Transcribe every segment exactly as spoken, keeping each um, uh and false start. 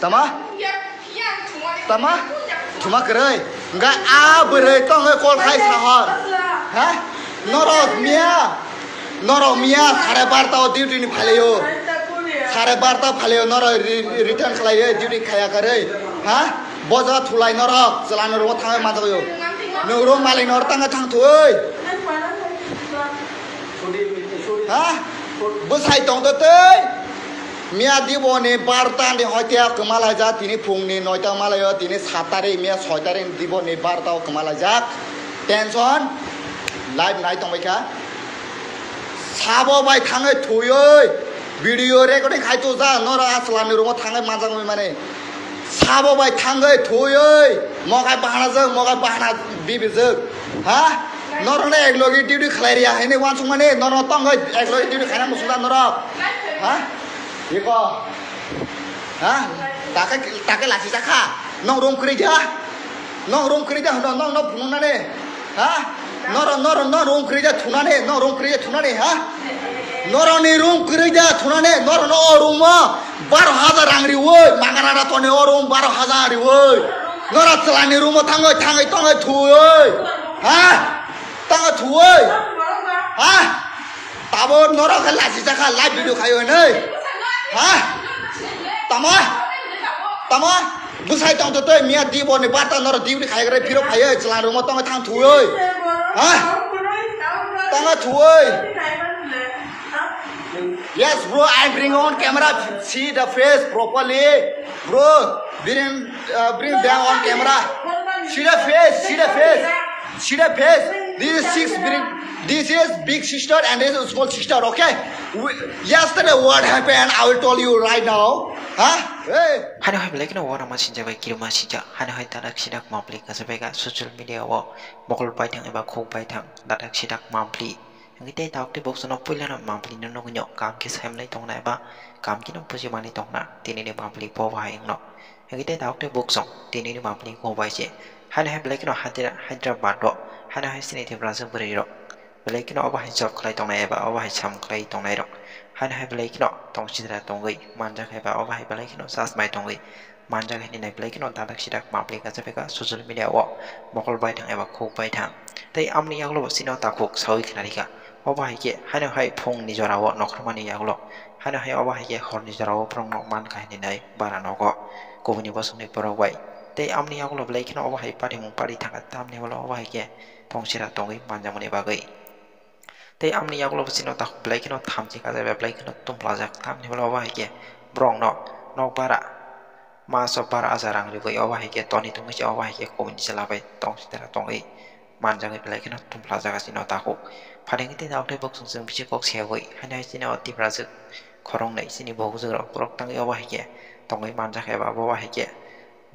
Tama? Tama? Thuma kwrwi. Hwnkhe a bwrwi tongwi call khai sahor. Ha? Norok miya. Norok miya sare barta o duty ni phalaio. Sare barta phalaio norok re-, return khlaio duty khaya kwrwi. Ha? Boja thulai norok chwla ni rogo thangwi manjakyo. Nwng room malik nor tangwi thang thwi. Ha? Bwsai tongtwtwi. Miya diboni barta ni hoite kwmalaijak, tini phungni noita malaio, tini sat tarik, miya soi tarik diboni barta o kwmalaijak. Tension, live nai tongbaikha. Sabo bai thangwi thwiwi video recording khai tujak, noro aswlani room o thangwi manjak wngwi mani. Sabo bai thangwi thwiwi mogai bahanajak, mogai bahana bibijak. Ha? Norokno eklogi duty khlai riya hwnwi uansukmani, norokno tongwi eklogi duty khaina muchungjak norok. Ha? Iko. Ha? Takhe, takhe lachijak kha. Nong room kwrwi ja. Nong room kwrwi ja hwno, nong no phunuknani. Ha? Noro, noro, nong room kwrwi ja thunani, nong room kwrwi ja thunani, ha? Noroni room kwrwi ja thunani, norono o room o baro hajar rang riwi, magarara toni o room baro hajar riwi. Nora chwlani room o thangwi, thangwi, tongwi thwiwi. Ha? Tangwi thwiwi. Ha? Tabo norok khe lachijak kha live video khaio hinwi. Ha? Tama? Tama? Bwsai tongtwtwi miya diboni barta norok duty khaiya kwrwi phirok phaiwi chwla room o tongwi thang thwiwi. Ha? Tangwi thwiwi. Yes, bro, I bring on camera. See the face properly. Bro, bring, uh, bring them on camera. See the face, see the face. See the face. This is six big, this is big sister and this is small sister, okay? We, yesterday what happened, I will tell you right now. Huh? Hey. Hano hai belai kheno wana ma sinjak bai kirima sinjak. Hano hai dadak sidak mapli kasabai ka social media o mokol baithang eba khuk baithang dadak sidak mapli. Hingke tei tabuk tei boksono puilano mapli no nugui no kam khe sai manai tongna eba kam khe no buji manai tongna tini ni mapli bo bahai wngno. Hingke tei tabuk tei boksong tini ni mapli bo bai se. Haino hai belai kheno Hydra-, Hyderabad o haino hai chini Tiprasa bwrwi rok belai kheno obo hai job khlai tongnai eba obo hai sam khlai tongnai rok. Haino hai belai kheno tong sidra tongwi manjak eba obo hai belai kheno chas mai tongwi manjak hinwi nai belai kheno dadak sidak mapli kachapai kha social media o mokol baithang eba khuk baithang. Tei amoni yagulo bo chini o takhuk sawi khnarikha. Obo hai khe haino hai phungni jora o nokhormani yagulo haino hai obo hai khe horni jora o borok nok mankha hinwi nai bara nogo kubuni bosongni borok bai. Tei amoni yagulo belai kheno obo hai patimung pari thangkha tamni yagulo obo hai khe tong sira tongwi manjakmani bagwi. Tei amoni yagulo bo chini o takhuk belai kheno thamchi kajak bai belai kheno tumlajak tamni yagulo obo hai khe borok no nok bara maso bar hajar rang riwi obo hai khe toni tongwi se obo hai khe kubuni chwla bai tong sitera tongwi manjagwi belai kheno tumlajak chini o takhuk. Phaidi tei tabuk tei boksong chwng bisi kok sewi haino hai chini o Tiprasa khoroknwi chini bokjwk rok borok tangwi obo hai khe tongwi manjak eba obo hai khe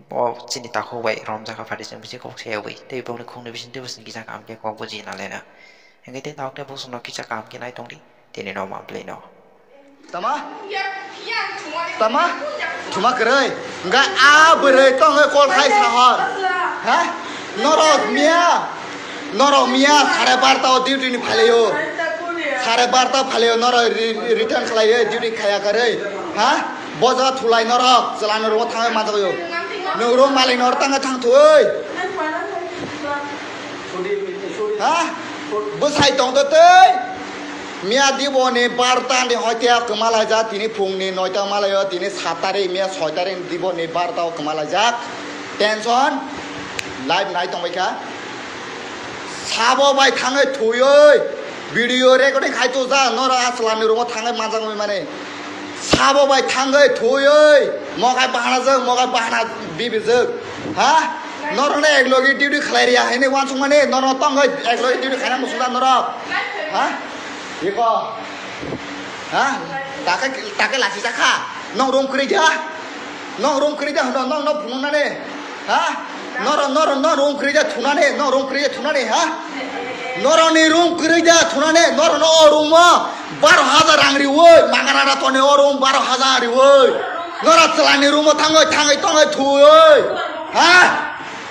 bo chini takhuk bai romjak kha phaidi chwng bisi kok sewi tei bokni khukni bisingtwi bwswng kisa kaham khe kok buji nalena. Hingke tei tabuk tei boksong no kisa kaham khe nai tongdi. Tini no mapli no. Tama? Tama? Thuma kwrwi. Hwnkhe a bwrwi tongwi call khai sahor. Ha? Norok miya. Norok miya sare barta o duty ni phalaio. Sare barta phalaio norok re-, return khlaio duty khaya kwrwi. Ha? Boja thulai norok chwla ni rogo thangwi manjakgo. Nwng room malik nor tangwi thang thwi. Ha? Bwsai tongtwtwi. Miya diboni barta ni hoite kwmalaijak, tini phungni noita malaio, tini sat tarik, miya soi tarik diboni barta o kwmalaijak. Tension, live nai tongbaikha. Sabo bai thangwi thwiwi video recording khai tujak, noro aswlani room o thangwi manjakmani mani. Sabo bai thangwi thwiwi mogai bahanajak, mogai bahana bibijak. Ha? Norokno eklogi duty khlai riya hwnwi uansukmani, norokno tongwi eklogi duty khaina muchungjak norok. Ha? Iko. Ha? Takhe, takhe lachijak kha. Nong room kwrwi ja. Nong room kwrwi ja hwno, nong no phunuknani. Ha? Noro, noro, no room kwrwi ja thunani, no room kwrwi ja thunani, ha? Noroni room kwrwi ja thunani, norono o room o baro hajar rang riwi, magarara toni o room baro hajar riwi. Nora chwlani room o thangwi, thangwi, tongwi thwiwi. Ha?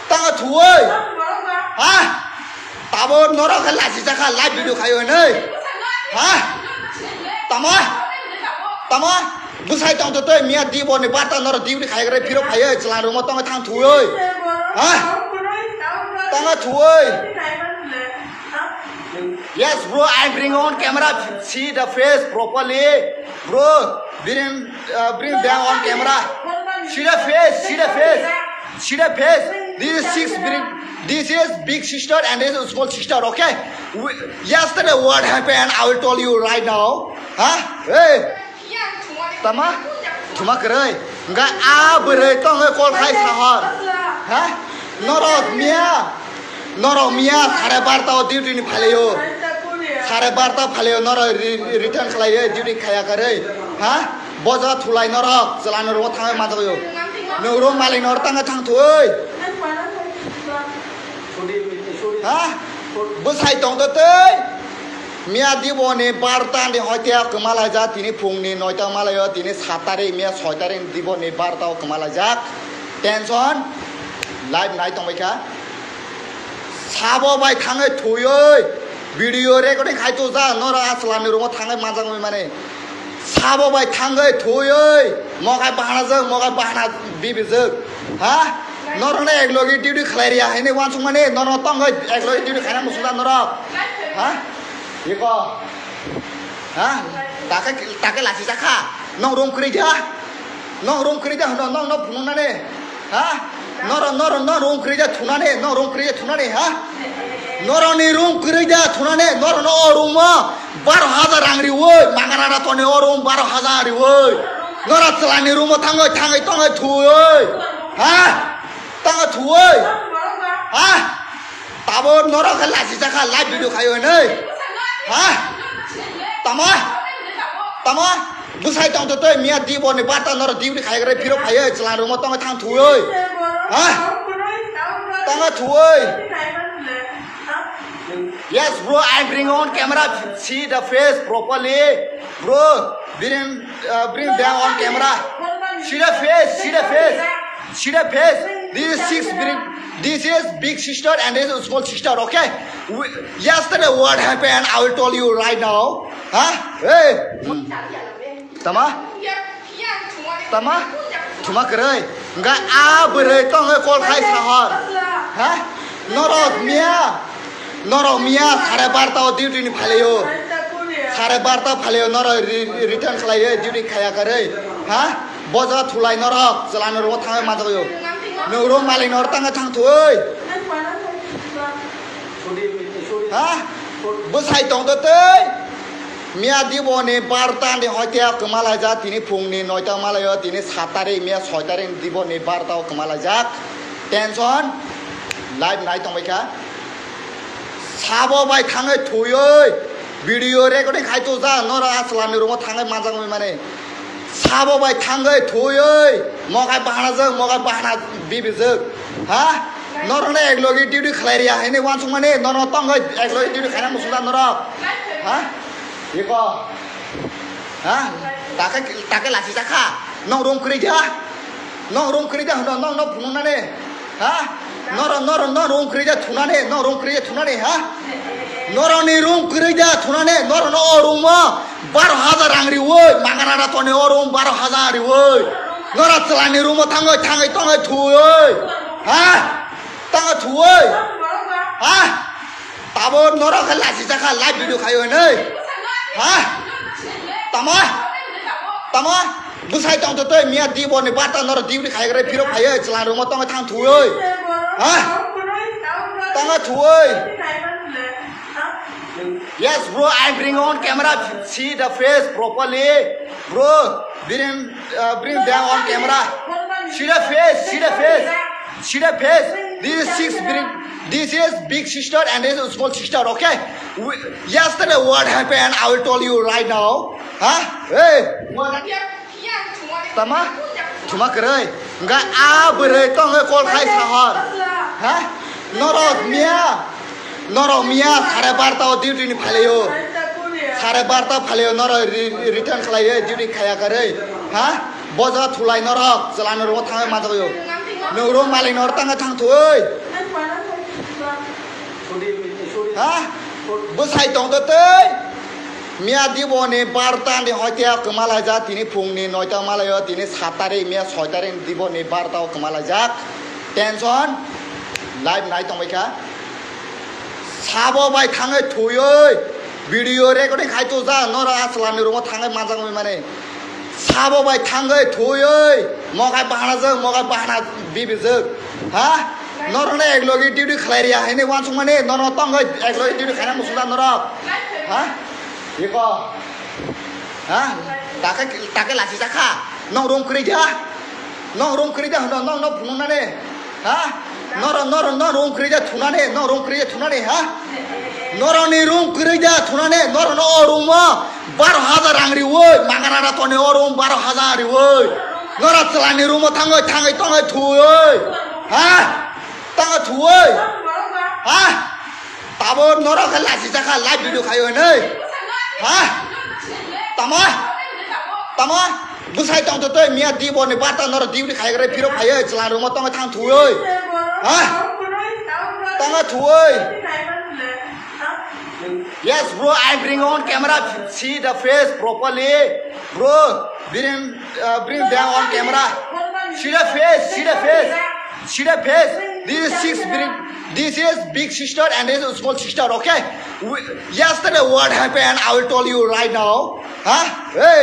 Tangwi thwiwi. Ha? Tabo norok khe lachijak kha live video khaio hinwi. Ha? Tamo? Tamo? Bwsai tong to tei miya di borni barta norok duty khai gre phiro phaiye chwla room o tong thang thuoi. Ha? Tang thuoi. Yes, bro, I bring on camera. See the face properly. Bro, bring, uh, bring them on camera. See the face, see the face. See the face. This is six big, this is big sister and this is small sister, okay? We, yesterday what happened, I will tell you right now. Huh? Hey. Tama? Tuma kwrwi. Nga a bwrwi tongwi call khai sahor. Ha? Norok miya. Norok miya sare barta o duty ni phalaio. Sare barta phalaio norok re-, return khlaiwi duty khaya kwrwi. Ha? Boja thulai norok chwla norok thangwi manjagyo. Noro malik nor tanga thang thuoi. Ha? Bwsai tong to tei. Miya dibo ni barta ni hoite kwma laijak, tini phung ni noita malaio, tini sat tarik, miya soi tarik dibo ni barta o kwma laijak. Tension, live nai tongbai kha. Sabo bai thangwi thuioi, video recording khai to ja, nora asla ni room o thangwi manjak bai mani. Sabo bai thangwi thuioi, mogai bahana jak, mogai bahana bibijak. Ha? Norok na ek logi duty khlai riya, hini wansuk mani, norok tongwi ek logi duty khaina musuda norok. Ha? Iko. Ha? Take, take lasi jakha. Nong room kwrwi ja. Nong room kwrwi ja, nong, nong, nong phunuk nani. Ha? Noro, noro, noro room kwrwi da thunani, noro room kwrwi da thunani, ha? Noro ni room kwrwi da thunani, noro no o room o baro hajar rang riwi, mangana na toni o room baro hajar riwi. Noro chwla ni room o thangwi, thangwi, tongwi thuwi. Ha? Tangwi thuwi. Ha? Tabo noro khe lachi jakha live video khayo hinwi. Ha? Tama? Tama? Bwsai tong to tei miya di borni barta noro duty khai gre phiro phaiye chwla room o tongwi thang thuwi. Ha? Tangwi thuwi. Yes, bro, I bring on camera. See the face properly. Bro, bring, uh, bring them on camera. See the face, see the face. See the face. This is six big, this is big sister and this is small sister, okay? We, yesterday what happened, I will tell you right now. Huh? Hey. Hmm. Tama? Tama? Tuma kwrwi. Nga a bwrwi tongwi call khai sahor. Ha? Norok miya. Norok miya sare barta o duty ni phalaio. Sare barta phalaio norok re-, return khlaiwi duty khaya kwrwi. Ha? Boja thulai norok chwla norok thangwi manjagyo. Noro malik nor tangwi thang thuwi. Ha? Bwsai tong to tei. Miya dibo ni barta ni hoite kwma laijak, tini phung ni noita malaio, tini sat tarik, miya soi tarik dibo ni barta o kwma laijak. Tension, live nai tongbai kha. Sabo bai thangwi thuioi, video recording khai to ja, nora asla ni room o thangwi manjak bai mani. Sabo bai thangwi thuioi, mogai bahana jak, mogai bahana bibijak. Ha? Norok na ek logi duty khlai riya, hini wansuk mani, norok tongwi ek logi duty khaina musuda norok. Ha? Iko. Ha? Take, take lachi jakha. Nong room kwrwi ja. Nong room kwrwi ja, nong, nong, nong phunuk nani. Ha? Noro, noro, noro room kwrwi ja thunani, noro room kwrwi ja thunani, ha? Noro ni room kwrwi ja thunani, noro no o room o baro hajar rang riwi, mangana na toni o room baro hajar riwi. Noro chwla ni room o thangwi, thangwi, tongwi thuwi. Ha? Tangwi thuwi. Ha? Tabo norok khe lachi jakha live video khayo hinwi. Ha? Tama? Tama? Bwsai tong to tei miya di borni barta norok duty khai gre phiro phaiye chwla room o tongwi thang thuwi. Ha? Tangwi thuwi. Yes, bro, I bring on camera. See the face properly. Bro, bring, uh, bring them on camera. See the face, see the face. See the face. This is six big, this is big sister and this is small sister, okay? We, yesterday what happened, I will tell you right now. Huh? Hey, what? Tama? Tuma kwrwi. Nga a bwrwi tongwi call khai sahor. Ha? Norok miya. Norok miya sare barta o duty ni phalaio. Sare barta phalaio norok re-, return khlaiwi duty khaya kwrwi. Ha? Boja thulai norok chwla norok thangwi manjagyo. Noro malik nor tangwi thang thuwi. Ha? Bwsai tong to tei. Miya dibo ni barta ni hoite kwma laijak, tini phung ni noita malaio, tini sat tarik, miya soi tarik dibo ni barta o kwma laijak. Tension, live nai tongbai kha. Sabo bai thangwi thuyoi, video recording khai to ja, nora aslam ni room o thangwi manjak wi mani. Sabo bai thangwi thuyoi, mokai bahana jok, mokai bahana bibijak. Ha? Norok na ek logi duty khlai riya, hini wansuk mani, norok tongwi ek logi duty khaina musuda norok. Ha? Iko. Ha? Take, take lachi jakha. Nong room kwrwi ja. Nong room kwrwi ja, no, nong, no, phunuk nani. Ha? Noro, noro, no room kwrwi ja thunani, no room kwrwi ja thunani, ha? Noro ni room kwrwi ja thunani, noro no o room o baro hajar rang riwi, mangana da toni o room baro hajar riwi. Noro chwla ni room o thangwi, thangwi, tongwi thwi. Ha? Tangwi thwi. Ha? Tabo norok khe lachi jakha, live video khayo hinwi. Ha? Tama? Tama? Bwsai tong to tei miya dibo ni barta norok duty khai gre phiro phaiyo chwla room o tong thang thuyoi. Ha? Tang thuyoi. Yes, bro, I bring on camera. See the face properly. Bro, bring, uh, bring them on camera. See the face, see the face. See the face. This is six big, this is big sister and this is small sister, okay? We, yesterday what happened, I will tell you right now. Huh? Hey.